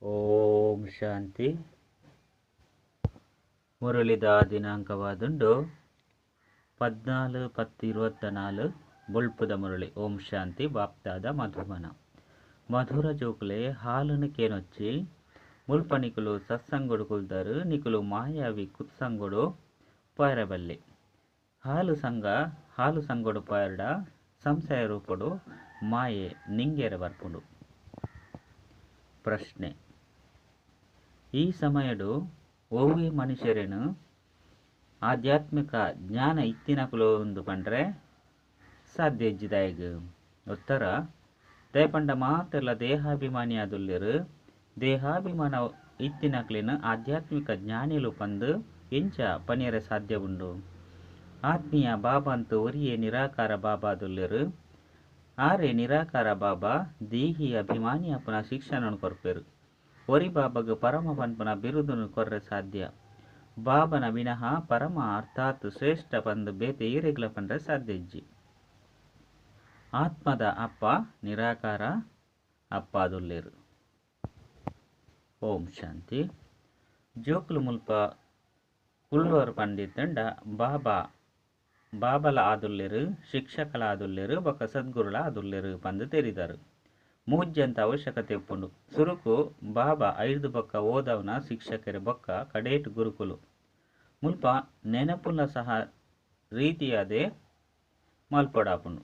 ಓಂ ಶಾಂತಿ. ಮುರಳಿದ ದಿನಾಂಕವಾದುಂಡು 14/10/24 ಬೊಳ್ಪುದ ಮುರಳಿ. ಓಂ ಶಾಂತಿ. ಬಾಪ್ತಾದ ಮಧುಬನ ಮಧುರ ಜೋಕುಲೆ ಹಾಲನು ಕೇನೊಚ್ಚಿ ಮುಲ್ಪ ನಿಕುಲು ಸತ್ಸಂಗೊಡು ಕುಲ್ದರು ನಿಕುಲು ಮಾಯಾವಿ ಕುತ್ಸಂಗೊಡು ಪಾರಬಲ್ಲೆ ಹಾಲು ಸಂಘ ಹಾಲು ಸಂಗೊಡು ಪಾರಡ ಸಂಶಯ ರೂಪಡು ಮಾಯೆ ನಿಂಗೆರೆ ಬರ್ಪುಂಡು. ಪ್ರಶ್ನೆ: ಈ ಸಮಯಡು ಓವೇ ಮನುಷ್ಯರೇನು ಆಧ್ಯಾತ್ಮಿಕ ಜ್ಞಾನ ಇತ್ತಿನಕುಲು ಒಂದು ಪಂಡ್ರೆ ಸಾಧ್ಯ ಇಜ್ಜಿದಾಯಗ್? ಉತ್ತರ: ದಯಪಂಡ ಮಾತೆಲ್ಲ ದೇಹಾಭಿಮಾನಿ ಆದುಲ್ಲೆರು. ದೇಹಾಭಿಮಾನ ಇತ್ತಿನಕ್ಲೇನು ಆಧ್ಯಾತ್ಮಿಕ ಜ್ಞಾನಿಲು ಪಂದು ಎಂಚ ಪನಿಯರೆ ಸಾಧ್ಯ ಉಂಡು? ಆತ್ಮೀಯ ಬಾಬಾ ಅಂತೂ ಒರಿಯೇ ನಿರಾಕಾರ ಬಾಬಾದುಲ್ಲೆರು. ಆರೆ ನಿರಾಕಾರ ಬಾಬಾ ದೇಹಿ ಅಭಿಮಾನಿ ಅಪ್ಪನ ಶಿಕ್ಷಣ ಕೊರ್ಪೆರು. ಒರಿ ಬಾಬಾಗ ಪರಮ ಪನ್ಪನ ಬಿರುದನ್ನು ಕೊರ್ರೆ ಸಾಧ್ಯ. ಬಾಬನ ವಿನಃ ಪರಮ ಅರ್ಥಾತ್ ಶ್ರೇಷ್ಠ ಪಂದು ಬೇತೆ ಈರೆಗ್ಲ ಪಂಡ್ರೆ ಸಾಧ್ಯ ಇಜ್ಜಿ. ಆತ್ಮದ ಅಪ್ಪ ನಿರಾಕಾರ ಅಪ್ಪಾದುಲ್ಲೇರು. ಓಂ ಶಾಂತಿ. ಜೋಕುಲು ಮುಲ್ಪ ಕುಳ್ಳೋರು ಪಂಡಿತಂಡ ಬಾಬಾ ಬಾಬಲ ಆದುಲ್ಲೇರು, ಶಿಕ್ಷಕಲ ಆದುಲ್ಲೇರು, ಬೊಕ್ಕ ಸದ್ಗುರುಲ ಆದುಲ್ಲೇರು ಪಂದು ತೆರಿದರು. ಮೂಜ್ಯಂತ ಅವಶ್ಯಕತೆ ಉಪ್ಪುಂಡು. ಸುರುಕು ಬಾಬಾ ಐದು ಬೊಕ್ಕ ಓದವನ ಶಿಕ್ಷಕರ ಬೊಕ್ಕ ಕಡೇಟ್ ಗುರುಕುಲು ಮುಲ್ಪ ನೆನಪುಲ ಸಹ ರೀತಿಯಾದೆ ಮಲ್ಪೊಡಾಪುಂಡು.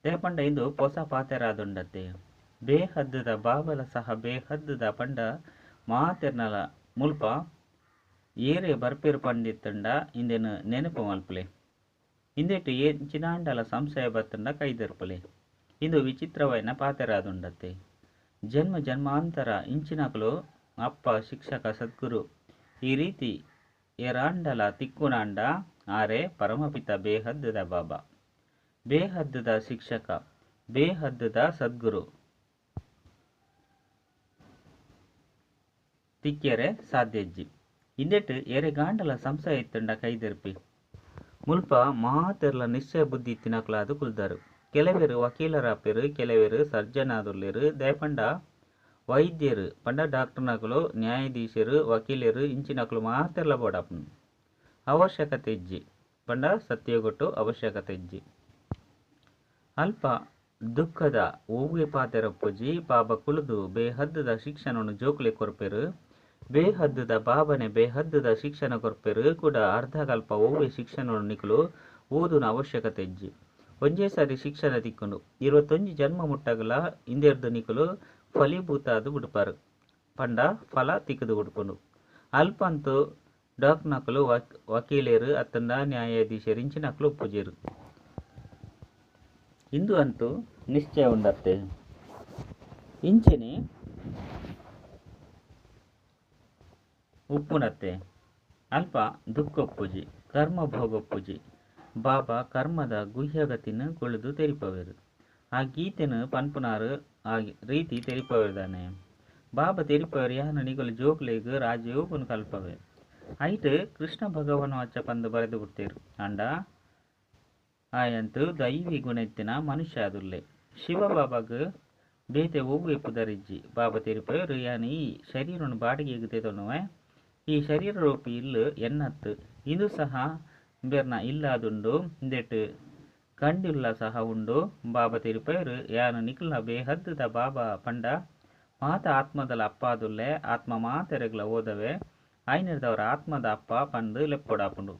ದೇಪಂಡ ಇಂದು ಪೊಸ ಪಾತೆರಾದುಂಡತ್ತೆ. ಬೇಹದ್ದದ ಬಾಬಲ ಸಹ ಬೇಹದ್ದದ ಪಂಡ ಮಾತೆರ್ನಲ ಮುಲ್ಪ ಏರೆ ಬರ್ಪೇರು ಪಂಡಿತ್ತಂಡ ಇಂದೇನು ನೆನಪು ಮಲ್ಪಲೆ. ಇಂದೆಟ್ಟು ಎಂಚಿನಾಂಡಲ ಸಂಶಯ ಬತ್ತಂಡ ಕೈದೆರ್ಪಲೆ. ಇಂದು ವಿಚಿತ್ರವೈನ ಪಾತೆರಾದುಂಡತ್ತೆ. ಜನ್ಮ ಜನ್ಮಾಂತರ ಇಂಚಿನಕಲು ಅಪ್ಪ ಶಿಕ್ಷಕ ಸದ್ಗುರು ಈ ರೀತಿ ಏರಾಂಡಲ ತಿಕ್ಕುನಾಂಡ ಆರೆ ಪರಮಪಿತ ಬೇಹದ್ದದ ಬಾಬಾ, ಬೇಹದ್ದದ ಶಿಕ್ಷಕ, ಬೇಹದ್ದದ ಸದ್ಗುರು ತಿಕ್ಕೆರೆ ಸಾಧ್ಯ ಇಜ್ಜಿ. ಇಂದೆಟ್ಟು ಎರೆಗಾಂಡಲ ಸಂಶಯ ಇತ್ತಂಡ ಕೈದೆರ್ಪಿ. ಮುಲ್ಪ ಮಾತೆರ್ಲ ನಿಶ್ಚಯ ಬುದ್ಧಿ ಇತ್ತಿನಕುಲಾದು ಕುಲ್ದರು. ಕೆಲವರು ವಕೀಲರಾಪೆರು, ಕೆಲವರು ಸರ್ಜನ್ ಆದುಲ್ಲೆರು. ದಯಪಂಡ ವೈದ್ಯರು ಪಂಡ ಡಾಕ್ಟರ್ನಕುಲು, ನ್ಯಾಯಾಧೀಶರು, ವಕೀಲರು ಇಂಚಿನಕುಲು ಮಾತೆರ್ಲ ಬೋಡಾಪುಂಡು. ಅವಶ್ಯಕತೆ ಇಜ್ಜಿ ಪಂಡ ಸತ್ಯಗೊಟ್ಟು ಅವಶ್ಯಕತೆ ಇಜ್ಜಿ. ಅಲ್ಪ ದುಃಖದ ಓವ್ವೆ ಪಾತೆರಪ್ಪುಜಿ. ಬಾಬಾ ಕುಳಿದು ಬೇಹದ್ದದ ಶಿಕ್ಷಣವನ್ನು ಜೋಕುಲೆ ಕೊರ್ಪೆರು. ಬೇಹದ್ದದ ಬಾಬನೆ ಬೇಹದ್ದದ ಶಿಕ್ಷಣ ಕೊರ್ಪೆರು ಕೂಡ ಅರ್ಧಕಲ್ಪ ಓವ್ವೆ ಶಿಕ್ಷಣವನ್ನು ನಿಕುಲು ಓದುನ ಅವಶ್ಯಕತೆ ಇಜ್ಜಿ. ಒಂಜೇ ಸಾರಿ ಶಿಕ್ಷಣ ತಿಕ್ಕೊಂಡು 21 ಜನ್ಮ ಮುಟ್ಟಗಲ ಇಂದೆರ್ದು ನಿಕುಲು ಫಲೀಭೂತ ಅದು ಬಿಡ್ಪಾರು ಪಂಡ ಫಲ ತಿಕ್ಕದು ಬಿಡ್ಪುಂಡು. ಅಲ್ಪ ಅಂತೂ ಡಾಕ್ಟರ್ನಕುಲು ವಕೀಲರು ಅತ್ತಂಡ ನ್ಯಾಯಾಧೀಶರು ಇಂಚಿನಕುಲು ಒಪ್ಪುಜೆರು. ಇಂದು ಅಂತೂ ನಿಶ್ಚಯ ಉಂಡತ್ತೆ. ಇಂಚಿನೆ ಉಪ್ಪುನತ್ತೆ. ಅಲ್ಪ ದುಃಖ ಒಪ್ಪುಜಿ, ಕರ್ಮ ಭೋಗೊಪ್ಪುಜಿ. ಬಾಬಾ ಕರ್ಮದ ಗುಹ್ಯಗತಿನ ಕುಳಿದು ತೆರಿಪವೇರು. ಆ ಗೀತೆನು ಪನ್ಪುನಾರು ಆ ರೀತಿ ತೆರಿಪವೇರ್ದಾನೆ. ಬಾಬಾ ತೆರಿಪವೇರು ಯಾನು ನಿಗಲು ಜೋಕ್ಲೆಗ್ ರಾಜಯೋಗನು ಕಲ್ಪವೆ. ಐಟ್ ಕೃಷ್ಣ ಭಗವಾನ್ ವಾಚ ಪಂದು ಬರೆದು ಬಿಡ್ತೇರು. ಅಂಡ ಆಯಂತು ದೈವಿ ಗುಣೆತ್ತಿನ ಮನುಷ್ಯ ಆದುಲ್ಲೆ. ಶಿವ ಬಾಬಾಗ ಬೇತೆ ಒವ್ವೆ ಪುದರಿಜ್ಜಿ. ಬಾಬಾ ತೆರಿಪವೇರು ಯಾನು ಈ ಶರೀರನು ಬಾಡಿಗೆಗೆ ತೆತೊನುವೆ. ಈ ಶರೀರ ರೂಪಿ ಇಲ್ಲು ಎನ್ನತ್ತು ಇದು ಸಹ ಬೆರ್ನ ಇಲ್ಲಾದುಂಡು. ಇಂದೆಟ್ಟು ಕಂಡಿಲ್ಲ ಸಹ ಉಂಡು. ಬಾಬಾ ತೆರಿಪೇರು ಯಾನು ನಿಖಿಲ್ನ ಬೇಹದ್ದದ ಬಾಬಾ ಪಂಡ ಮಾತ ಆತ್ಮದಲ ಅಪ್ಪಾದುಲ್ಲೆ. ಆತ್ಮ ಮಾತೆರೆಗ್ಲ ಓದವೆ ಆಯ್ನಿರ್ದವರ ಆತ್ಮದ ಅಪ್ಪ ಪಂದು ಲೆಪ್ಪೊಡಾಪುಂಡು.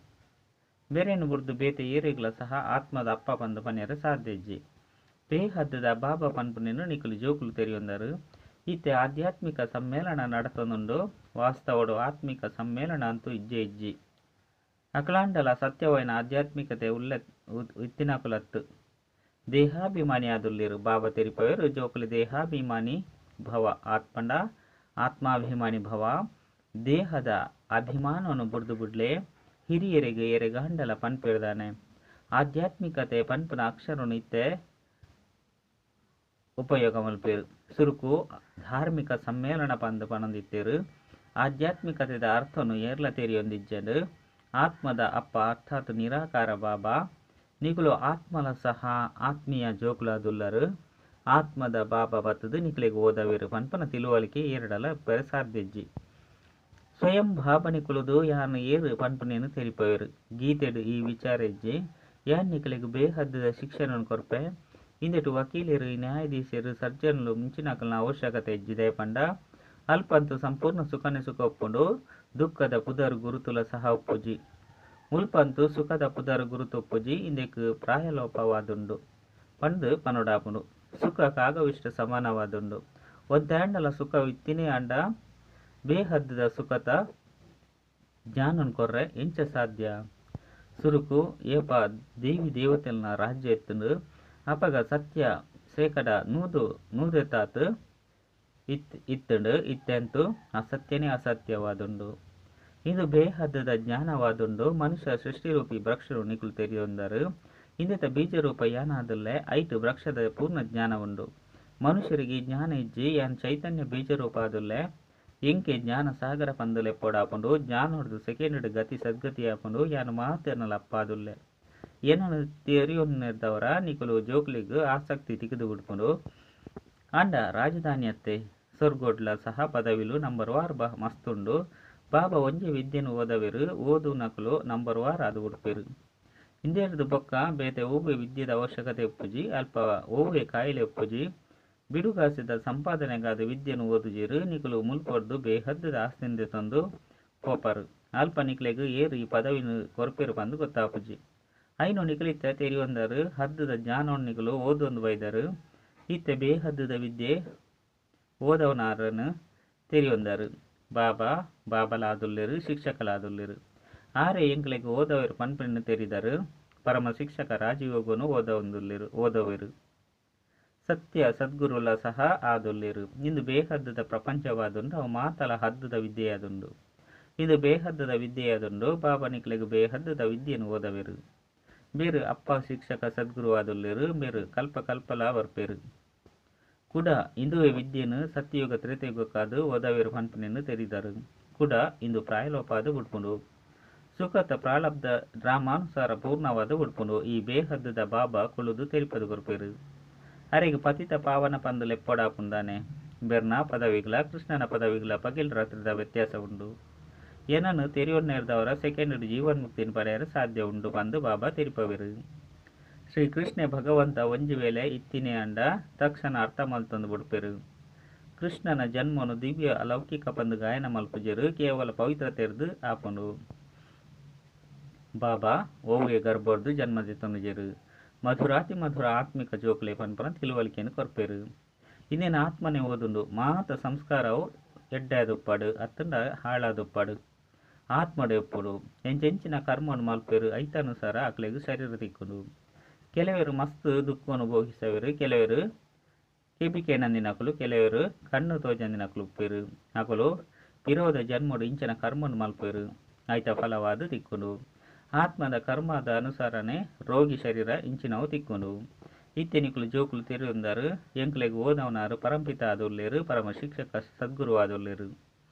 ಬೇರೇನು ಬುರ್ದು ಬೇತೆ ಏರೆಗ್ಲ ಸಹ ಆತ್ಮದ ಅಪ್ಪ ಪಂದು ಪನ್ಯರೆ ಸಾಧ್ಯ ಇಜ್ಜಿ. ಬೇಹದ್ದದ ಬಾಬಾ ಪನ್ಪುನೇನು ನಿಖಲು ಜೋಕುಲು ತೆರಿಯೊಂದರು. ಇತ್ತೆ ಆಧ್ಯಾತ್ಮಿಕ ಸಮ್ಮೇಳನ ನಡತೊಂದುಂಡು. ವಾಸ್ತವಡು ಆತ್ಮಿಕ ಸಮ್ಮೇಳನ ಅಂತೂ ಇಜ್ಜೆ ಇಜ್ಜಿ. ಅಕಲಾಂಡಲ ಸತ್ಯವೈನ ಆಧ್ಯಾತ್ಮಿಕತೆ ಉಲ್ಲ ಇತ್ತಿನಕುಲತ್ತು ದೇಹಾಭಿಮಾನಿ ಆದುಲ್ಲೇರು. ಬಾಬಾ ತೆರಿಪವೇರು ಜೋಕುಲಿ ದೇಹಾಭಿಮಾನಿ ಭವ ಆತ್ಮಂಡ ಆತ್ಮಾಭಿಮಾನಿ ಭವ ದೇಹದ ಅಭಿಮಾನವನ್ನು ಬುಡ್ದು ಬುಡ್ಲೆ ಹಿರಿಯರಿಗೆ ಎರೆಗಂಡಲ ಪನ್ಪಿರ್ದಾನೆ. ಆಧ್ಯಾತ್ಮಿಕತೆ ಪನ್ಪುನ ಅಕ್ಷರನು ಇತ್ತೆ ಉಪಯೋಗ ಮಲ್ಪೇರು. ಸುರುಕು ಧಾರ್ಮಿಕ ಸಮ್ಮೇಳನ ಪಂದು ಪನೊಂದಿತ್ತೇರು. ಆಧ್ಯಾತ್ಮಿಕತೆದ ಅರ್ಥನು ಏರ್ಲ ತೆರಿಯೊಂದಿಜ್ಜಂಡು. ಆತ್ಮದ ಅಪ್ಪ ಅರ್ಥಾತ್ ನಿರಾಕಾರ ಬಾಬಾ ನಿಗುಲು ಆತ್ಮಲ ಸಹ ಆತ್ಮೀಯ ಜೋಕುಲಾದುಲ್ಲರು. ಆತ್ಮದ ಬಾಬಾ ಬತ್ತದು ನಿಕ್ಲೆಗ್ ಓದವೆರು ಪನ್ಪನ ತಿಳುವಳಿಕೆ ಏರಡಲ ಉಪ್ಪೆರೆ ಸಾಧ್ಯಜ್ಜಿ. ಸ್ವಯಂ ಭಾಬನೆ ಕುಲುದು ಯಾನ್ ಏರು ಪನ್ಪನೇನು ತೆರಿಪವೆರು. ಗೀತೆಡ್ ಈ ವಿಚಾರ ಇಜ್ಜಿ. ಯಾನ್ ನಿಕ್ಲೆಗ್ ಬೇಹದ್ದುದ ಶಿಕ್ಷಣನ್ ಕೊರ್ಪೆ. ಇಂದೆಟ್ ವಕೀಲೆರು, ನ್ಯಾಯಾಧೀಶೆರು, ಸರ್ಜನ್ಲು ಮುಂಚಿನಕಲ್ನ ಅವಶ್ಯಕತೆ ಇಜ್ಜಿ ದಾಯೆ ಪಂಡ ಅಲ್ಪಂತು ಸಂಪೂರ್ಣ ಸುಖನೇ ಸುಖ ಉಪ್ಪುಂಡು. ದುಃಖದ ಪುದರ್ ಗುರುತುಲ ಸಹ ಉಪ್ಪುಜಿ. ಮುಲ್ಪಂತು ಸುಖದ ಪುದರ್ ಗುರುತು ಉಪ್ಪುಜಿ. ಇಂದೆಕ್ ಪ್ರಾಯಲೋಪವಾದುಂಡು ಪಂದು ಪನೊಡಾಪುಂಡು. ಸುಖ ಕಾಗವಿಷ್ಟ ಸಮಾನವಾದುಂಡು. ಒಂತೆ ಆಂಡಲ ಸುಖ ಇತ್ತಿನೇ ಆಂಡ ಬೇಹದ್ದುದ ಸುಖತ ಜ್ಞಾನನ್ ಕೊರ್ರೆ ಎಂಚ ಸಾಧ್ಯ? ಸುರುಕು ಏಪ ದೇವಿ ದೇವತೆಲ್ನ ರಾಜ್ಯ ಇತ್ತುಂಡು ಅಪಗ ಸತ್ಯ ಶೇಕಡ 100 ನೂದೆತಾತ್ ಇತ್ತುಂಡು. ಇತ್ತೆಂತು ಅಸತ್ಯನೇ ಅಸತ್ಯವಾದುಂಡು. ಇದು ಬೇಹದ್ದುದ ಜ್ಞಾನವಾದುಂಡು. ಮನುಷ್ಯ ಸೃಷ್ಟಿರೂಪಿ ವೃಕ್ಷನು ನಿಕುಲು ತೆರಿಯೊಂದರು. ಇಂದೆತ ಬೀಜರೂಪ ಯಾನಾದುಲ್ಲೆ ಐಟ್ ವೃಕ್ಷದ ಪೂರ್ಣ ಜ್ಞಾನ ಉಂಡು. ಮನುಷ್ಯರಿಗೆ ಜ್ಞಾನ ಇಜ್ಜಿ. ಯಾನ್ ಚೈತನ್ಯ ಬೀಜರೂಪ ಆದುಲ್ಲೆ. ಎಂಕೆ ಜ್ಞಾನ ಸಾಗರ ಪಂದುಲೆ ಪೊಡಾಪುಂಡು. ಜ್ಞಾನೊಡ್ದು ಸೆಕೆಂಡ್ ಗತಿ ಸದ್ಗತಿ ಆಪುಂಡು. ಯಾನ್ ಮಾತೆರ್ನಲ ಅಪ್ಪಾದುಲ್ಲೆ. ಏನನ್ನು ತೆರಿಯೊನ್ನೆರ್ದವರ ನಿಕುಲು ಜೋಕ್ಲೆಗ್ ಆಸಕ್ತಿ ತಿಕ್ಕಿದು ಬಿಡ್ಪುಂಡು. ಆಂಡ ರಾಜಧಾನಿಯತ್ತೆ ಸ್ವರ್ಗೋಡ್ಲ ಸಹ ಪದವಿಲು ನಂಬರ್ ವಾರ್ ಮಸ್ತುಂಡು. ಬಾಬಾ ಒಂಜಿ ವಿದ್ಯೆನು ಓದವೆರು. ಓದು ನಕಲು ನಂಬರ್ ವಾರ್ ಅದು ಉಡ್ಪೆರು. ಇಂದೆರ್ದು ಬೊಕ್ಕ ಬೇತೆ ಓವೆ ವಿದ್ಯೆದ ಅವಶ್ಯಕತೆ ಉಪ್ಪುಜಿ. ಅಲ್ಪ ಓವೆ ಕಾಯಿಲೆ ಉಪ್ಪುಜಿ. ಬಿಡುಗಾಸಿದ ಸಂಪಾದನೆಗಾದ ವಿದ್ಯೆನು ಓದುಜೆರು. ನಿಕುಲು ಮುಲ್ಪೊಡ್ದು ಬೇಹದ್ದುದ ಆಸ್ತಿಂದೆ ತಂದು ಪೋಪರು. ಅಲ್ಪ ನಿಕ್ಲೆಗ್ ಏರು ಈ ಪದವಿನು ಕೊರ್ಪೆರು ಪಂದು ಗೊತ್ತಾಪುಜಿ. ಐನು ನಿಕಲಿತ್ತ ತೆರಿಯೊಂದರು. ಹದ್ದುದ ಜ್ಞಾನವನ್ನು ನಿಕಲು ಓದೊಂದು ಬೈದರು. ಇತ್ತೆ ಬೇಹದ್ದುದ ವಿದ್ಯೆ ಓದವನಾರನು ತೆರಿಯೊಂದರು. ಬಾಬಾ ಬಾಬಲಾದುಲ್ಲೆರು, ಶಿಕ್ಷಕಲಾದುಲ್ಲೆರು. ಆರೆ ಎಂಕ್ಲೆಗ್ ಓದವೆರು ಪನ್ಪಿನ ತೆರಿದರು. ಪರಮ ಶಿಕ್ಷಕ ರಾಜಯೋಗನು ಓದವೊಂದುಲ್ಲೆರು ಓದವೆರು. ಸತ್ಯ ಸದ್ಗುರುಲ ಸಹ ಆದುಲ್ಲೆರು. ಇಂದು ಬೇಹದ್ದುದ ಪ್ರಪಂಚವಾದುಂಡು. ಅವು ಮಾತಲ ಹದ್ದುದ ವಿದ್ಯೆಯಾದುಂಡು. ಇದು ಬೇಹದ್ದುದ ವಿದ್ಯೆಯಾದುಂಡು. ಬಾಬಾ ನಿಕ್ಲೆಗ್ ಬೇಹದ್ದುದ ವಿದ್ಯೆನು ಓದವೆರು. ಬೇರು ಅಪ್ಪ ಶಿಕ್ಷಕ ಸದ್ಗುರು ಆದುಲ್ಲೆರು. ಬೇರು ಕಲ್ಪ ಕಲ್ಪಲ ಬರ್ಪೆರು. ಕುಡ ಇಂದುವೆ ವಿದ್ಯೆನು ಸತ್ಯಯುಗ ತ್ರೇತಯುಗಕ್ಕಾದು ಓದವೆರು ಪನ್ಪಿನೆಂದು ತೆರಿದರು. ಕುಡ ಇಂದು ಪ್ರಾಯಲೋಪಾದ ಉಡ್ಪುಂಡು. ಸುಖತ ಪ್ರಾಲಬ್ಧ ಡ್ರಾಮಾನುಸಾರ ಪೂರ್ಣವಾದ ಉಡ್ಪುಂಡು. ಈ ಬೇಹದ್ದುದ ಬಾಬಾ ಕುಳುದು ತೆರಿಪದು ಕೊರ್ಪೆರು. ಅರೆಗ್ ಪತಿತ ಪಾವನ ಪಂದು ಲೆಪ್ಪೊಡಾಪುಂದಾನೆ. ಬೆರ್ನ ಪದವಿಗ್ಲ ಕೃಷ್ಣನ ಪದವಿಗ್ಲ ಪಗಿಲ್ ರಾತ್ರಿದ ವ್ಯತ್ಯಾಸ ಉಂಡು. ಏನನ್ನು ತೆರಿಯೊನ್ನೆರ್ದವರ ಸೆಕೆಂಡ್ ಜೀವನ್ಮುಕ್ತಿನ ಪಡೆಯಲು ಸಾಧ್ಯ ಉಂಡು ಪಂದು ಬಾಬಾ ತೆರಿಪವೆರು. ಶ್ರೀ ಕೃಷ್ಣ ಭಗವಂತ ಒಂಜಿ ವೇಳೆ ಇತ್ತಿನೇ ಅಂಡ ತಕ್ಷಣ ಅರ್ಥ ಮಲ್ತೊಂದು ಬಿಡ್ಪೆರು. ಕೃಷ್ಣನ ಜನ್ಮನು ದಿವ್ಯ ಅಲೌಕಿಕ ಪಂದು ಗಾಯನ ಮಲ್ಪುಜೆರು. ಕೇವಲ ಪವಿತ್ರ ತೆರೆದು ಆಪುಂಡು. ಬಾಬಾ ಓವೆ ಗರ್ಭರ್ದು ಜನ್ಮದಿ ತೊಂದುಜೆರು. ಮಧುರಾತಿ ಮಧುರ ಆತ್ಮಿಕ ಜೋಕ್ಲೆ ಪನ್ಪನ ತಿಳುವಳಿಕೆಯನ್ನು ಕೊರ್ಪೆರು. ಇನ್ನೇನು ಆತ್ಮನೇ ಓದುಂಡು. ಮಾತ ಸಂಸ್ಕಾರವು ಎಡ್ಡಾದುಪ್ಪಾಡು ಅತ್ತಂಡ ಹಾಳಾದುಪ್ಪಾಡು. ಆತ್ಮಡೆ ಉಪ್ಪುಡು. ಎಂಚೆಂಚಿನ ಕರ್ಮವನ್ನು ಮಲ್ಪೆರು ಐತಾನುಸಾರ ಆಕ್ಲೆಗ್ ಶರೀರ ತಿಕ್ಕುಂಡು. ಕೆಲವರು ಮಸ್ತ್ ದುಃಖವನ್ನು ಭೋಗಿಸವೆರು. ಕೆಲವರು ಕೆಬಿಕೆನಂದಿನಕುಲು, ಕೆಲವರು ಕಣ್ಣು ತೋಜಂದಿನಕುಲು ಉಪ್ಪೆರು. ಅಕುಲು ವಿರೋಧ ಜನ್ಮಡು ಇಂಚಿನ ಕರ್ಮವನ್ನು ಮಲ್ಪೆರು. ಐತ ಫಲವಾದ ತಿಕ್ಕುಂಡು. ಆತ್ಮದ ಕರ್ಮದ ಅನುಸಾರನೆ ರೋಗಿ ಶರೀರ ಇಂಚಿನವು ತಿಕ್ಕುಂಡು. ಇತ್ತೆನಿಕುಲು ಜೋಕುಲು ತೆರಿಯೊಂದರು. ಎಂಕ್ಲೆಗ್ ಓದವನಾರು ಪರಂಪಿತ ಆದುಲ್ಲೆರು. ಪರಮ ಶಿಕ್ಷಕ ಸದ್ಗುರು ಆದುಲ್ಲೆರು.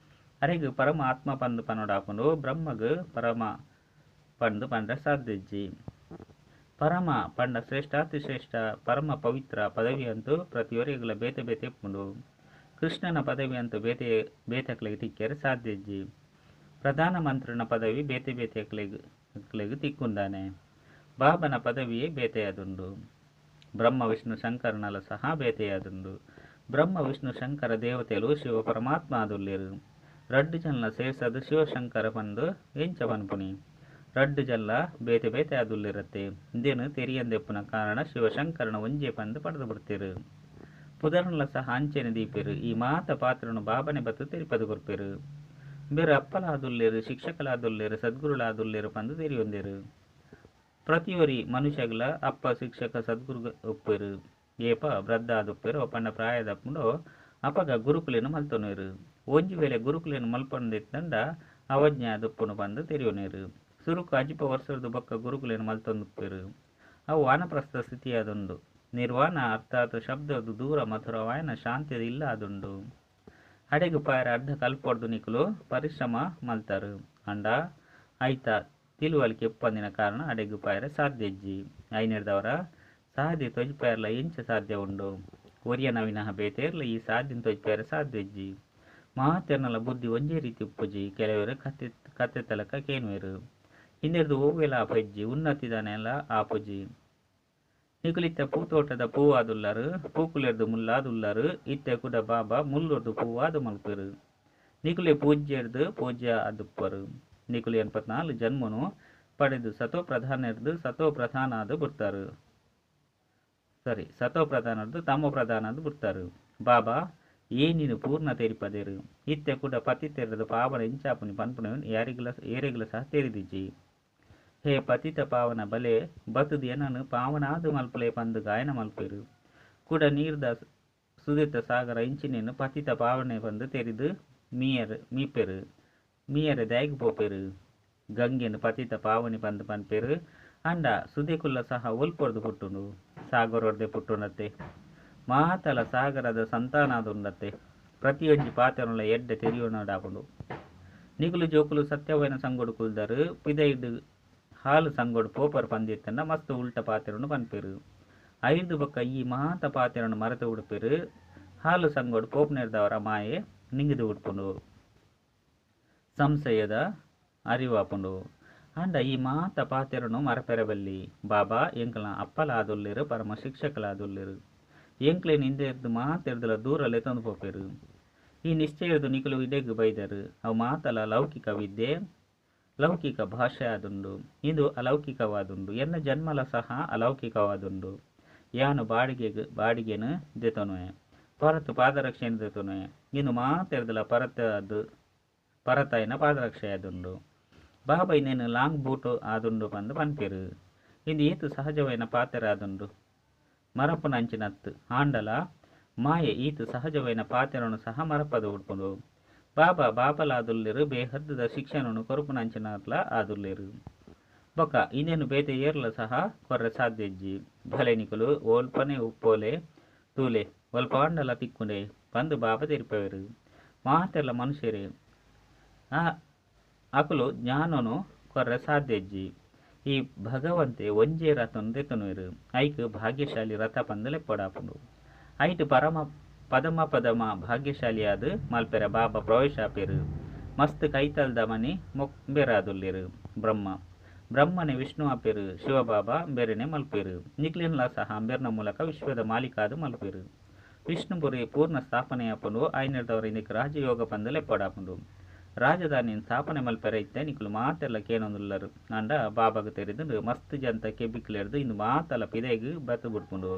ಅರೆಗ್ ಪರಮ ಆತ್ಮ ಪಂದು ಪನೊಡಾಪುಂಡು. ಬ್ರಹ್ಮಗ್ ಪರಮ ಪಂದು ಪಂಡ ಸಾಧ್ಯಜ್ಜಿ. ಪರಮ ಪಂಡ ಶ್ರೇಷ್ಠಾತಿಶ್ರೇಷ್ಠ ಪರಮ ಪವಿತ್ರ ಪದವಿಯಂತೂ ಪ್ರತಿಯೊರಿಗಳ ಬೇತೆ ಬೇತೆ ಉಪ್ಪುಂಡು. ಕೃಷ್ಣನ ಪದವಿಯಂತೂ ಬೇತೆ ಬೇತೆಕ್ಲೆಗ್ ತಿಕ್ಕೆರೆ ಸಾಧ್ಯಜ್ಜಿ. ಪ್ರಧಾನ ಮಂತ್ರಿನ ಪದವಿ ಬೇತೆ ಬೇತೆ ತಿಕ್ಕುಂದಾನೆ. ಬಾಬನ ಪದವಿಯೇ ಬೇತೆಯಾದುಂಡು. ಬ್ರಹ್ಮ ವಿಷ್ಣು ಶಂಕರನಲ ಸಹ ಬೇತೆಯಾದುಂಡು. ಬ್ರಹ್ಮ ವಿಷ್ಣು ಶಂಕರ ದೇವತೆಲು ಶಿವ ಪರಮಾತ್ಮ ಆದುಲ್ಲೆರು. ರಡ್ಡು ಜನ್ಲ ಸೇರ್ಸದು ಶಿವಶಂಕರ ಪಂದು ಎಂಚ ಪನ್ಪುನಿ. ರಡ್ಡು ಜಲ್ಲ ಬೇತೆ ಬೇತೆ ಆದುಲ್ಲೆರತ್ತೆ. ಇಂದೇನು ತೆರಿಯಂದೆಪ್ಪುನ ಕಾರಣ ಶಿವಶಂಕರನ ಒಂಜೆ ಪಂದು ಪಡೆದು ಬಿಡ್ತೇರು. ಪುದರ್ನಲ ಸಹ ಅಂಚೆನೆ ದೀಪೆರು. ಈ ಮಾತ ಪಾತ್ರನು ಬಾಬನೆ ಬತ್ತು ತೆರಿಪದು ಕೊರ್ಪೆರು. ಬೇರೆ ಅಪ್ಪಲಾದುಲ್ಲೆರು, ಶಿಕ್ಷಕಲಾದುಲ್ಲೆರು, ಸದ್ಗುರುಲಾದುಲ್ಲೆರು ಪಂದು ತೆರಿಯೊಂದೆರು. ಪ್ರತಿಯೊರಿ ಮನುಷ್ಯಗಳ ಅಪ್ಪ ಶಿಕ್ಷಕ ಸದ್ಗುರು ಒಪ್ಪೆರು. ಏಪ ವೃದ್ಧ ಆದುಪ್ಪೆರು ಪಂಡ ಪ್ರಾಯದಪ್ಪುಂಡು ಅಪಗ ಗುರುಕುಲೇನು ಮಲ್ತೊನೇರು. ಒಂಜಿ ವೇಳೆ ಗುರುಕುಲೇನು ಮಲ್ಪೊಂದಿತ್ತಂಡ ಅವಜ್ಞೆ ಆದುಪ್ಪುನು ಪಂದು ತೆರಿಯೊನೇರು. ಸುರುಕು ಅಜಿಪ ವರ್ಷದ ಬೊಕ್ಕ ಗುರುಕುಲೇನು ಮಲ್ತೊಂದುಪ್ಪೆರು. ಅವು ವಾನಪ್ರಸ್ಥ ಸ್ಥಿತಿಯಾದುಂಡು. ನಿರ್ವಾಣ ಅರ್ಥಾತ್ ಶಬ್ದದ ದೂರ ಮಧುರವಾಯನ ಶಾಂತಿದ ಇಲ್ಲ ಆದುಂಡು. ಅಡೆಗು ಪಾಯರ ಅರ್ಧ ಕಲ್ಪೊಡ್ದು ನಿಕುಲು ಪರಿಶ್ರಮ ಮಲ್ತಾರು. ಅಂಡ ಐತ ತಿಳುವಳಿಕೆ ಉಪ್ಪಂದಿನ ಕಾರಣ ಅಡೆಗು ಪಾಯರ ಸಾಧ್ಯಜ್ಜಿ. ಐನೆರ್ದವರ ಸಾಧ್ಯ ತೊಜಿಪಾಯರ್ಲ ಎಂಚ ಸಾಧ್ಯ ಉಂಡು. ಒರಿಯನ ವಿನಃ ಬೇತೇರ್ಲ ಈ ಸಾಧ್ಯನ್ ತೊಜ್ಪೇರೆ ಸಾಧ್ಯಜ್ಜಿ. ಮಾತೆರ್ನಲ ಬುದ್ಧಿ ಒಂಜೇ ರೀತಿ ಉಪ್ಪುಜಿ. ಕೆಲವರು ಕತೆ ಕತೆ ತಲಕ ಕೇನುವೆರು. ಹಿಂದೆರ್ದು ಓವೆಲ ಆಪಜ್ಜಿ, ಉನ್ನತಿ ದಾನೆಲ ಆಪುಜಿ. ನಿಕುಲಿತ್ತ ಪೂತೋಟದ ಪೂವಾದುಲ್ಲರು, ಪೂಕುಲೆರ್ದು ಮುಲ್ಲಾದುಲ್ಲರು. ಇತ್ತೆ ಕುಡ ಬಾಬಾ ಮುಲ್ಲುರ್ದು ಪೂವಾದು ಮಲ್ಪೆರು. ನಿಕುಲೆ ಪೂಜ್ಯರ್ದು ಪೂಜ್ಯ ಆದುಪ್ಪರು. ನಿಕುಲು 84 ಜನ್ಮನು ಪಡೆದು ಸತೋ ಪ್ರಧಾನರ್ದು ಸತೋ ಪ್ರಧಾನಾದು ಬಿಡ್ತಾರು. ಸರಿ, ಸತೋ ಪ್ರಧಾನರ್ದು ತಮೋ ಪ್ರಧಾನಾದು ಬಿಡ್ತಾರು. ಬಾಬಾ ಏನಿನು ಪೂರ್ಣ ತೆರಿಪದೇರು. ಇತ್ತೆ ಕೂಡ ಪತಿತೆರ್ದು ಪಾವನ ಇಂಚಾಪುನಿ ಪನ್ಪುನವನ್ ಯಾರಿಗ್ಲ ಏರೆಗ್ಲ ಸಹ ತೆರಿದಿಜಿ. ಹೇ ಪತಿತ ಪಾವನ ಬಲೆ ಬತ್ತುದು ಏನನು ಪಾವನಾದು ಮಲ್ಪುಲೆ ಪಂದು ಗಾಯನ ಮಲ್ಪೆರು. ಕೂಡ ನೀರ್ದ ಸುದಿತ ಸಾಗರ ಇಂಚಿನೇನು ಪತಿತ ಪಾವನೆ ಪಂದು ತೆರಿದು ಮೀಯರ್ ಮೀಪೆರು. ಮೀಯರೆ ದಾಯಿಗ್ ಪೋಪೆರು. ಗಂಗೆನು ಪತಿತ ಪಾವನಿ ಪಂದು ಪನ್ಪೆರು. ಅಂಡ ಸುದೆಕುಲ್ಲ ಸಹ ಒಲ್ಪೊರ್ದು ಪುಟ್ಟುಂಡು, ಸಾಗರೊರ್ದೆ ಪುಟ್ಟುಂಡತ್ತೆ. ಮಾತಲ ಸಾಗರದ ಸಂತಾನಾದುಂಡತ್ತೆ. ಪ್ರತಿಯೊಂಜಿ ಪಾತೆರೊಲ ಎಡ್ಡೆ ತೆರಿಯೋಣಡಾಪುಂಡು. ನಿಕುಲು ಜೋಕುಲು ಸತ್ಯವೈನ ಸಂಗೊಡು ಕುಲ್ದರು ಪಿದೈಡ್ ಹಾಲು ಸಂಗೊಡು ಪೋಪರ್ ಪಂದಿತ್ತಂಡ ಮಸ್ತ್ ಉಲ್ಟ ಪಾತೆರೊನು ಪನ್ಪೆರು. ಐದು ಬೊಕ್ಕ ಈ ಮಾತ ಪಾತೆರೊನು ಮರೆತು ಉಡುಪೆರು. ಹಾಲು ಸಂಗೊಡು ಪೋಪುನೆರ್ದವರ ಮಾಯೆ ನಿಂಗಿದು ಉಡ್ಪುಂಡು, ಸಂಶಯದ ಅರಿವಾಪುಂಡು. ಅಂಡ ಈ ಮಾತ ಪಾತೆರನು ಮರಪೆರಬಲ್ಲಿ. ಬಾಬಾ ಎಂಕಲ ಅಪ್ಪಲಾದುಲ್ಲೆರು, ಪರಮ ಶಿಕ್ಷಕಲಾದುಲ್ಲೆರು. ಎಂಕ್ಲೇನ್ ಹಿಂದೆರ್ದು ಮಾತೆರ್ದಲ ದೂರ ಲೆತ್ತೊಂದು ಪೋಪೆರು. ಈ ನಿಶ್ಚಯರ್ದು ನಿಕುಲು ಇಡೆಗ್ ಬೈದರು. ಅವು ಮಾತಲ ಲೌಕಿಕ ವಿದ್ಯೆ, ಲೌಕಿಕ ಭಾಷೆ ಆದುಂಡು. ಇದು ಅಲೌಕಿಕವಾದುಂಡು. ಎನ್ನ ಜನ್ಮಲ ಸಹ ಅಲೌಕಿಕವಾದುಂಡು. ಯಾನು ಬಾಡಿಗೆಗ್ ಬಾಡಿಗೆನು ದೆತೊನುವೆ, ಪರತು ಪಾದರಕ್ಷೆಯನ್ನು ದೆತೊನುವೆ. ಇನ್ನು ಮಾತೆರ್ದಲ ಪರತಾದ ಪರತಾಯಿನ ಪಾದರಕ್ಷೆ ಆದುಂಡು. ಬಾಬಾ ಇನ್ನೇನು ಲಾಂಗ್ ಬೂಟು ಆದುಂಡು ಪಂದು ಪನ್ಪೆರು. ಇಂದು ಏತು ಸಹಜವೈನ ಪಾತೆರ ಆದುಂಡು. ಮರಪುನ ಅಂಚಿನತ್ತು ಆಂಡಲ ಮಾಯೆ ಈತು ಸಹಜವೈನ ಪಾತೆರನು ಸಹ ಮರಪದ ಉಡ್ಪುಂಡು. ಬಾಬಾ ಬಾಬಲಾದುಲ್ಲೆರು, ಬೇಹದ್ದುದ ಶಿಕ್ಷಣನು ಕೊರಪುನ ಅಂಚಿನತ್ಲ ಆದುಲ್ಲೆರು. ಬೊಕ್ಕ ಇನ್ನೇನು ಬೇತೆ ಏರ್ಲ ಸಹ ಕೊರ್ರೆ ಸಾಧ್ಯಜ್ಜಿ. ಭಲೆ ನಿಕುಲು ಓಲ್ಪನೆ ಉಪ್ಪೋಲೆ ತೂಲೆ ಒಲ್ಪಾಂಡಲ ತಿಕ್ಕುಂಡೆ ಪಂದು ಬಾಬಾ ತೆರಿಪವೆರು. ಮಾತೆರ್ಲ ಮನುಷ್ಯರೇ ಆ ಅಕುಲು ಜ್ಞಾನನು ಕೊರ್ರೆ ಸಾಧ್ಯಜ್ಜಿ. ಈ ಭಗವಂತೆ ಒಂಜೇ ರಥನು ದೆತೊನುವೆರು. ಐಕ್ ಭಾಗ್ಯಶಾಲಿ ರಥ ಪಂದು ಲೆಪ್ಪೊಡಾಪುಂಡು. ಐಟ್ ಪರಮ ಪದಮ ಪದಮ ಭಾಗ್ಯಶಾಲಿಯಾದ ಮಲ್ಪೆರ ಬಾಬಾ ಪ್ರವೇಶ ಆಪೆರು. ಮಸ್ತ್ ಕೈತಲ್ದ ಮನಿ ಮೊಕ್ಬೆರಾದುಲ್ಲೆರು. ಬ್ರಹ್ಮ ಬ್ರಹ್ಮನೆ ವಿಷ್ಣು ಆಪೆರು. ಶಿವಬಾಬಾ ಬೇರೆನೆ ಮಲ್ಪೆರು. ನಿಕ್ಲೆನ್ಲ ಸಹ ಅಂಬೆರ್ನ ಮೂಲಕ ವಿಶ್ವದ ಮಾಲೀಕಾದು ಮಲ್ಪೆರು. ವಿಷ್ಣುಪುರಿ ಪೂರ್ಣ ಸ್ಥಾಪನೆ ಆಪುಂಡು. ಐನೆರ್ದವರ ಇಂದಕ್ಕೆ ರಾಜಯೋಗ ಪಂದು ಲೆಪ್ಪೊಡಾಪುಂಡು. ರಾಜಧಾನಿ ಸ್ಥಾಪನೆ ಮಲ್ಪೆರ ಇತ್ತೆ ನಿಕುಲು ಮಾತೆಲ್ಲ ಕೇನೊಂದುಲ್ಲರು. ಅಂಡ ಬಾಬಾಗ ತೆರಿದು ಮಸ್ತ್ ಜಂತ ಕೆಬಿಕ್ಲೆರ್ದು ಇಂದು ಮಾತಲ ಪಿದೆಗ್ ಬತ್ತು ಬಿಡ್ಪುಂಡು.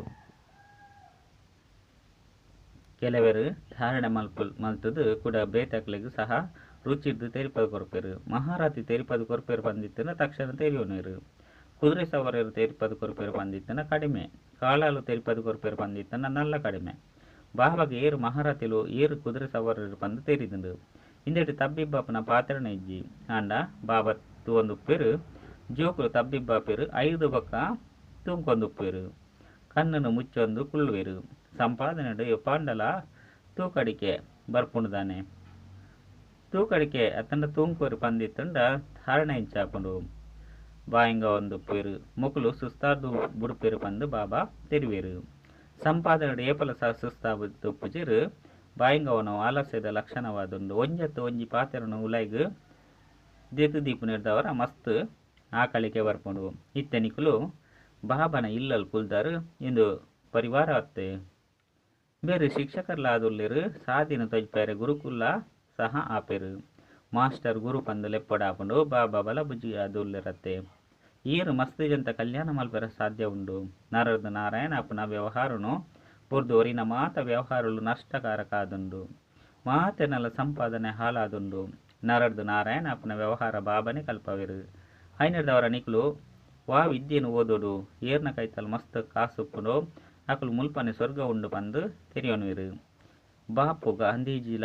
ಕೆಲವರು ಧಾರಣೆ ಮಲ್ತದು ಕೂಡ ಬೇತಕ್ಲೆಗ್ ಸಹ ರುಚಿರ್ದು ತೆರಿಪದು ಕೊರ್ಪೆರು. ಮಹಾರಾತಿ ತೆರಿಪದು ಕೊರ್ಪೆರು ಪಂದಿತ್ತನ ತಕ್ಷಣ ತೆರಿಯೋನೇರು. ಕುದುರೆ ಸವಾರರು ತೆರಿಪದು ಕೊರ್ಪೆರು ಪಂದಿತ್ತನ ಕಡಿಮೆ. ಕಾಳಾಲು ತೆರಿಪದು ಕೊರ್ಪೆರು ಪಂದಿತ್ತನ ನಲ್ಲ ಕಡಿಮೆ. ಬಾಬಾಗ ಏರು ಮಹಾರಥಿಲು ಏರು ಕುದುರೆ ಸವಾರರು ಪಂದು ತೆರಿದುಂಡು. ಇಂದೆಟ್ ತಬ್ಬಿಬ್ಬಾಪನ ಪಾತ್ರನ ಇಜ್ಜಿ. ಆಂಡ ಬಾಬಾ ತೂವೊಂದುಪ್ಪೆರು. ಜೋಕುಲು ತಬ್ಬಿಬ್ಬಾಪೆರು. ಐದು ಬೊಕ್ಕ ತೂಂಕೊಂದುಪ್ಪೆರು. ಕಣ್ಣನ್ನು ಮುಚ್ಚೊಂದು ಕುಳ್ಳುವೆರು. ಸಂಪಾದನೆಡು ಪಾಂಡಲ ತೂಕಡಿಕೆ ಬರ್ಪುಂಡುದಾನೆ. ತೂಕಡಿಕೆ ಅತ್ತಂಡ ತೂಂಕೋರು ಪಂದಿತ್ತಂಡ ಧಾರಣೆ ಇಂಚಾಪುಂಡು. ಬಾಯಿಂಗ ಒಂದುಪ್ಪೆರು. ಮೊಕುಲು ಸುಸ್ತಾರ್ದು ಬುಡುಪೆರು ಪಂದು ಬಾಬಾ ತೆರಿವೆರು. ಸಂಪಾದನೆಡು ಏಪಲ ಸಹ ಸುಸ್ತಾಬುಪ್ಪುಜಿರು. ಬಾಯಿಂಗವನ ಆಲಸ್ಯದ ಲಕ್ಷಣವಾದುಂಡು. ಒಂಜತ್ತು ಒಂಜಿ ಪಾತೆರನು ಉಲೈಗ್ ದೆತ್ತು ದೀಪುನೆರ್ದವರ ಮಸ್ತ್ ಆಕಳಿಕೆ ಬರ್ಪುಂಡು. ಇತ್ತೆ ನಿಕುಲು ಬಾಬನ ಇಲ್ಲಲ್ ಕುಲ್ದಾರು. ಇಂದು ಪರಿವಾರ ಅತ್ತೆ. ಬೇರೆ ಶಿಕ್ಷಕರ್ಲಾದುಲ್ಲೆರು. ಸಾದಿನ ತೊಜ್ಪೆರೆ ಗುರುಕುಲ ಸಹ ಆಪೆರು. ಮಾಸ್ಟರ್ ಗುರು ಪಂದು ಲೆಪ್ಪೊಡಾಪುಂಡು. ಬಾಬಾ ಬಲ ಬುಜ್ಜಿ ಆದುಲ್ಲೆರತ್ತೆ. ಏರು ಮಸ್ತ್ ಜಂತ ಕಲ್ಯಾಣ ಮಲ್ಪೆರ ಸಾಧ್ಯ ಉಂಡು. ನರರ್ದು ನಾರಾಯಣ ಅಪ್ಪನ ವ್ಯವಹಾರನು ಬುರ್ದು ಒರಿನ ಮಾತ ವ್ಯವಹಾರಲು ನಷ್ಟಕಾರಕ ಆದುಂಡು. ಮಾತೆನಲ ಸಂಪಾದನೆ ಹಾಲಾದುಂಡು. ನರರ್ದು ನಾರಾಯಣ ಅಪ್ಪನ ವ್ಯವಹಾರ ಬಾಬನೆ ಕಲ್ಪವೆರು. ಐನೆರ್ದವರ ನಿಕುಲು ವಾ ವಿದ್ಯೆನು ಓದೋಡು. ಏರ್ನ ಕೈತಲ್ ಮಸ್ತ್ ಕಾಸುಪ್ಪುಂಡು. ಅಕುಲು ಮುಲ್ಪನೆ ಸ್ವರ್ಗ ಉಂಡು ಪಂದು ತೆರಿಯೋನುವೆರು. ಬಾಪು ಗಾಂಧೀಜಿಲ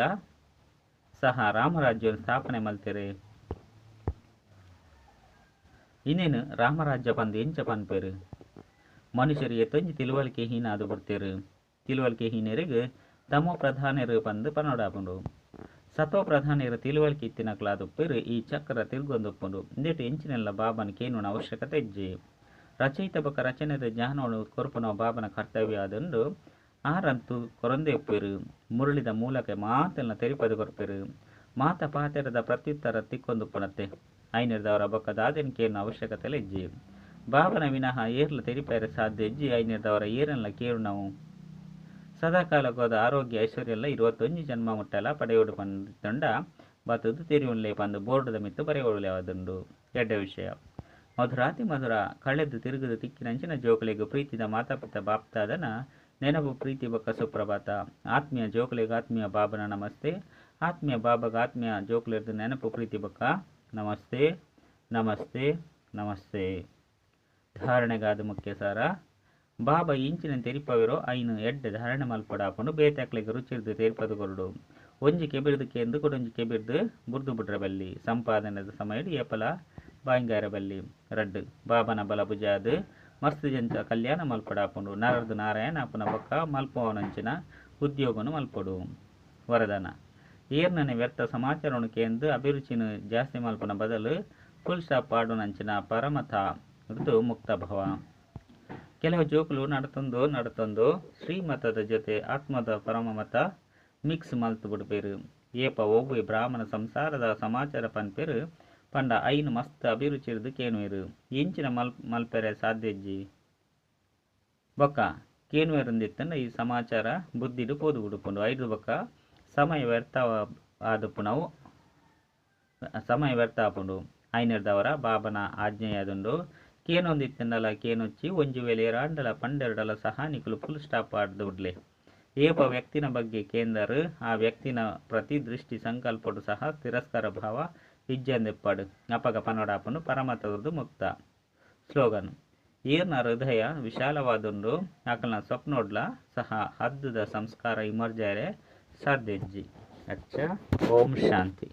ಸಹ ರಾಮರಾಜ್ಯವನ್ನು ಸ್ಥಾಪನೆ ಮಲ್ತೆರೆ. ಇನ್ನೇನು ರಾಮರಾಜ್ಯ ಪಂದು ಎಂಚ ಪನ್ಪೆರು. ಮನುಷ್ಯರು ಎತ್ತೊಂಜಿ ತಿಳುವಳಿಕೆ ಹೀನ ಅದು ಬಿಡ್ತೇರು. ತಿಳುವಳಿಕೆ ಹೀನರಿಗೆ ತಮೋ ಪ್ರಧಾನರು ಪಂದು ಪನೊಡಾಪುಂಡು. ಸತೋ ಪ್ರಧಾನರು ತಿಳುವಳಿಕೆ ಇತ್ತಿನಕ್ಲಾದುಪ್ಪೆರು. ಈ ಚಕ್ರ ತಿರುಗೊಂದುಪ್ಪುಂಡು. ಇಂದೆಟ್ ಎಂಚಿನೆಲ್ಲ ಬಾಬನ ಕೇನುನ ಅವಶ್ಯಕತೆ ಇಜ್ಜಿ. ರಚಯಿತ ಬೊಕ್ಕ ರಚನೆದ ಜ್ಞಾನವನ್ನು ಕೊರ್ಪುನ ಬಾಬನ ಕರ್ತವ್ಯ ಆದುಂಡು. ಆರಂತು ಕೊರಂದೆ ಉಪ್ಪೇರು ಮುರಳಿದ ಮೂಲಕ ಮಾತೆಲ್ಲ ತೆರಿಪದು ಕೊರ್ಪೇರು ಮಾತ ಪಾತೆರದ ಪ್ರತ್ಯುತ್ತರ ತಿಕ್ಕೊಂದುಪ್ಪಣತ್ತೆ ಐನಿರ್ದವರ ಬೊಕ್ಕ ದಾದೆನ್ ಕೇನು ಅವಶ್ಯಕತೆ ಇಜ್ಜಿ ಬಾಬನ ವಿನಃ ಏರ್ಲ ತೆರಿಪೇರೆ ಸಾಧ್ಯ ಇಜ್ಜಿ ಐನಿರ್ದವರ ಏರನ್ಲ ಕೇಳು ನಾವು ಸದಾಕಾಲಗೋದ ಆರೋಗ್ಯ ಐಶ್ವರ್ಯ ಎಲ್ಲ 21 ಜನ್ಮ ಮುಟ್ಟಲ ಪಡೆಯೋಡು ಪಂಡ ಬತ್ತದು ತೆರಿಯುಳ್ಳೆ ಪಂದು ಬೋರ್ಡದ ಮಿತ್ತು ಬರೆಯೋಳು ಯಾವದುಂಡು ಎಡ್ಡೆ ವಿಷಯ ಮಧುರಾತಿ ಮಧುರ ಕಳೆದು ತಿರುಗದು ತಿಕ್ಕಿನಂಚಿನ ಜೋಕುಲಿಗೆ ಪ್ರೀತಿದ ಮಾತಾಪಿತ ಬಾಪ್ತಾದನ ನೆನಪು ಪ್ರೀತಿ ಬೊಕ್ಕ ಸುಪ್ರಭಾತ ಆತ್ಮೀಯ ಜೋಕುಲಿಗೆ ಆತ್ಮೀಯ ಬಾಬನ ನಮಸ್ತೆ ಆತ್ಮೀಯ ಬಾಬಗ ಆತ್ಮೀಯ ಜೋಕುಲಿರ್ದು ನೆನಪು ಪ್ರೀತಿ ಬೊಕ್ಕ ನಮಸ್ತೆ ನಮಸ್ತೆ ನಮಸ್ತೆ. ಧಾರಣೆಗಾದ ಮುಖ್ಯ ಸಾರ ಬಾಬಾ ಇಂಚಿನ ತೆರಿಪವಿರೋ ಐನು ಎಡ್ಡೆ ಧಾರಣೆ ಮಲ್ಪಡಾಪಂಡು ಬೇತಾಕ್ಲಿಗೆ ರುಚಿರ್ದು ತೆರಿಪದು ಕೊರಡು ಒಂಜಿ ಕೆಬಿರ್ದು ಕೇಂದು ಕೊಡೊಂಜಿ ಕೆಬಿರ್ದು ಬುರ್ದು ಬುಡ್ರ ಬಲ್ಲಿ ಸಂಪಾದನೆದ ಸಮಯಡು ಏಪಲ ಬಾಯಿಂಗಾರ ಬಲ್ಲಿ ರಡ್ಡು ಬಾಬನ ಬಲ ಬುಜಾದು ಮಸ್ತ್ ಜಂಚ ಕಲ್ಯಾಣ ಮಲ್ಪಡಾಪಂಡು ನರರ್ದು ನಾರಾಯಣ ಅಪ್ಪನ ಬೊಕ್ಕ ಮಲ್ಪವನಂಚಿನ ಉದ್ಯೋಗನು ಮಲ್ಪಡು. ವರದಾನ ಏರ್ನನೆ ವ್ಯರ್ಥ ಸಮಾಚಾರವನ್ನು ಕೇಂದು ಅಭಿರುಚಿನ ಜಾಸ್ತಿ ಮಲ್ಪನ ಬದಲು ಫುಲ್ ಸ್ಟಾಪ್ ಪಾಡುನಂಚಿನ ಪರಮತ ಋತು ಮುಕ್ತ ಭವ. ಕೆಲವು ಜೋಕುಲು ನಡತೊಂದು ನಡತೊಂದು ಶ್ರೀಮತದ ಜೊತೆ ಆತ್ಮದ ಪರಮಮತ ಮಿಕ್ಸ್ ಮಲ್ತು ಬಿಡ್ಪೇರು ಏಪ ಒವ್ವೆ ಬ್ರಾಹ್ಮಣ ಸಂಸಾರದ ಸಮಾಚಾರ ಪನ್ಪೇರು ಪಂಡ ಐನು ಮಸ್ತ್ ಅಭಿರುಚಿರ್ದು ಕೇನುವೇರು ಇಂಚಿನ ಮಲ್ಪೆರೆ ಸಾಧ್ಯಜ್ಜಿ ಬೊಕ್ಕ ಕೇನುವೇರಂದಿತ್ತಂಡ ಈ ಸಮಾಚಾರ ಬುದ್ಧಿಡು ಪೋದು ಬಿಡುಪುಂಡು ಐದು ಬೊಕ್ಕ ಸಮಯ ವ್ಯರ್ಥ ಆದಪ್ಪು ಸಮಯ ವ್ಯರ್ಥ ಆಪುಂಡು ಐನರ್ದವರ ಬಾಬನ ಆಜ್ಞೆಯಾದುಂಡು ಕೇನೊಂದಿತ್ತಂಡಲ ಕೇನೊಚ್ಚಿ ಒಂಜಿ ವೇಳೆ ರಾಂಡಲ ಪಂಡೆರಡಲ ಸಹ ನಿಕುಲು ಫುಲ್ ಸ್ಟಾಪ್ ಆಡ್ದು ಬಿಡ್ಲೆ ಏಪ ವ್ಯಕ್ತಿನ ಬಗ್ಗೆ ಕೇಂದರು ಆ ವ್ಯಕ್ತಿನ ಪ್ರತಿ ದೃಷ್ಟಿ ಸಂಕಲ್ಪಡು ಸಹ ತಿರಸ್ಕಾರ ಭಾವ ಇಜ್ಜಂದೆಪ್ಪಾಡು ಅಪಗ ಪನೋಡಾಪನು ಪರಮತದ್ದು ಮುಕ್ತ. ಸ್ಲೋಗನ್ ಏರ್ನ ಹೃದಯ ವಿಶಾಲವಾದುಂಡು ಆಕಲ್ನ ಸ್ವಪ್ನೋಡ್ಲ ಸಹ ಹದ್ದುದ ಸಂಸ್ಕಾರ ಇಮರ್ಜಾರೆ ಸಾಧ್ಯಜ್ಜಿ. ಅಚ್ಚ, ಓಂ ಶಾಂತಿ.